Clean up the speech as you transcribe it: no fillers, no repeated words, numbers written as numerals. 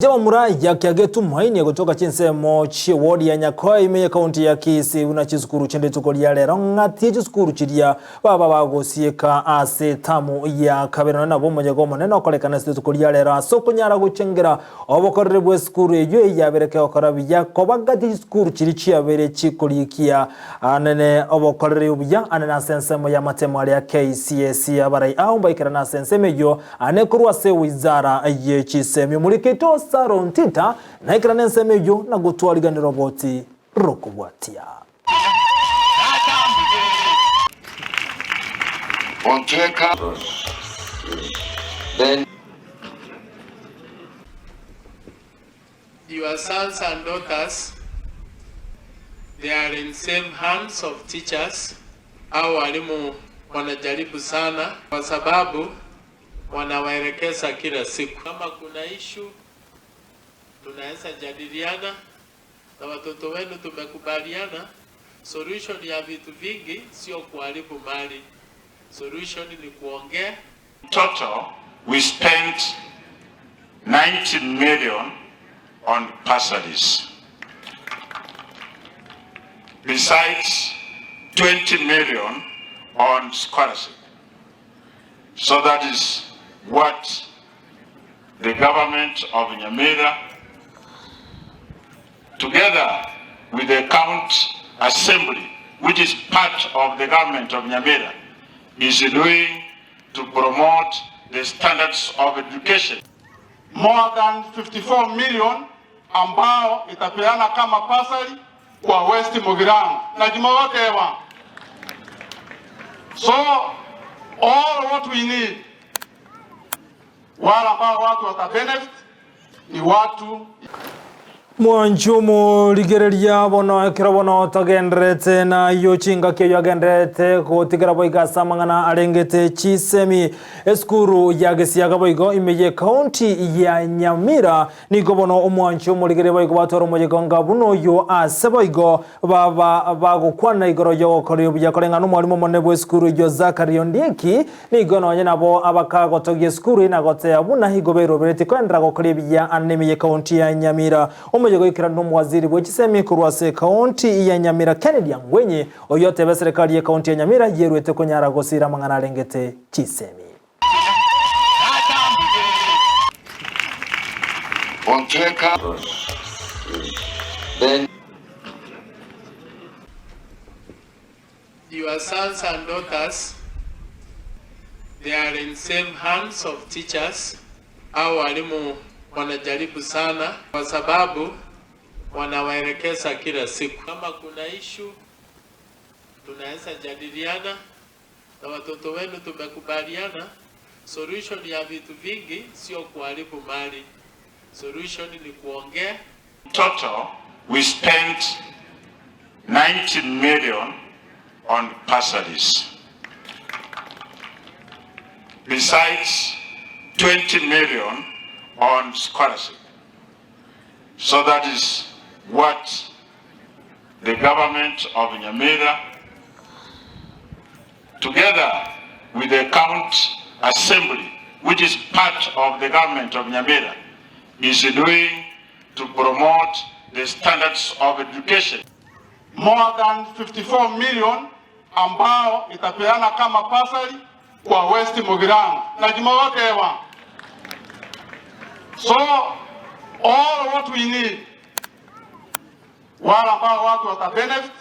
Jabamura yakia getumaini gotoka chinsemo chi'ewodi ya Nyakoe ime y'ekaunti ya Kisii buna chisukuru chinde rituko ria rero ng'ati y'echisukuru chiria baba bagosieka ase etamu ya kabere nonya nabo omoyega omonene okorekana ase rituko ria rero ase okonyara gochengera obokoreri bw'esukuru eyio eyabere kegokora buya koba gati y'echisukuru chiria chiabere chikorikia anene obokoreri obuya anene ase ensemo y'amatemo aria KCSE abarai ao mbaikerane ase ensemo eyio Ane korwa ase wizara ye chisemi omorikito Saro Ntita naikerane ensemo eyio na gotwariganera oboti rokobwatia. Your sons and daughters they are in safe hands of teachers, hao walimu wanajaribu sana kwa sababu wanawaelekeza kila siku. Kama kuna issue tunaweza jadiliana na watoto wenu, tumekubaliana solution ya vitu vingi sio kuharibu mali, solution ni kuongea. Total we spent 90 million on bursaries besides 20 million on scholarship. So that is what the government of Nyamira together with the county assembly which is part of the government of Nyamira is doing to promote the standards of education. More than 54 million ambao itapeana kama pasari kwa West Mugirango na Jumawatewa. So all what we need, wale ambao watu wata benefit ni watu Mwanche omorigereria bono ekero bono togendererete nayio chingaki eyio agendererete gotigera boigo ase amang'ana arengete chisemi. Esukuru ya Gesiaga boigo ime ye county ya Nyamira nigo bono omwanche omorigereria boigo batwara omoyega onga buna oyio ase boigo baba bagokwana igoro yogokoria obuya koreng'ana nomwalimu omonene bw'esukuru eyio Zachary Ondieki Nigo nonye nabo abakagotogia esukuru eye na gotea buna igo beroberetie koenderera gokora ebiya ande ime y'ekaunti ya Nyamira. Omoyega oikeranu nomowaziri bwe chisemi korwa ase ekaunti ya Nyamira Kennedy Angwenyi oyio oteba eserekari y'ekaunti ya Nyamira yeruete konyara gosira amang'ana arengete chisemi. Your sons and daughters they are in safe hands of teachers, hao walimu wanajaribu sana kwa sababu wanawaelekeza kila siku. Kama kuna issue tunaweza jadiliana na watoto wenu, tumekubaliana solution ya vitu vingi sio kuharibu mali, solution ni kuongea. Total we spent 90 million on bursaries besides 20 million on scholarship. So that is what the government of Nyamira together with the county assembly which is part of the government of Nyamira is doing to promote the standards of education. More than 54 million ambao itapeana kama pasari kwa West Mugirango na Jumawatewa. So all what we need, wale ambao watu wata benefit.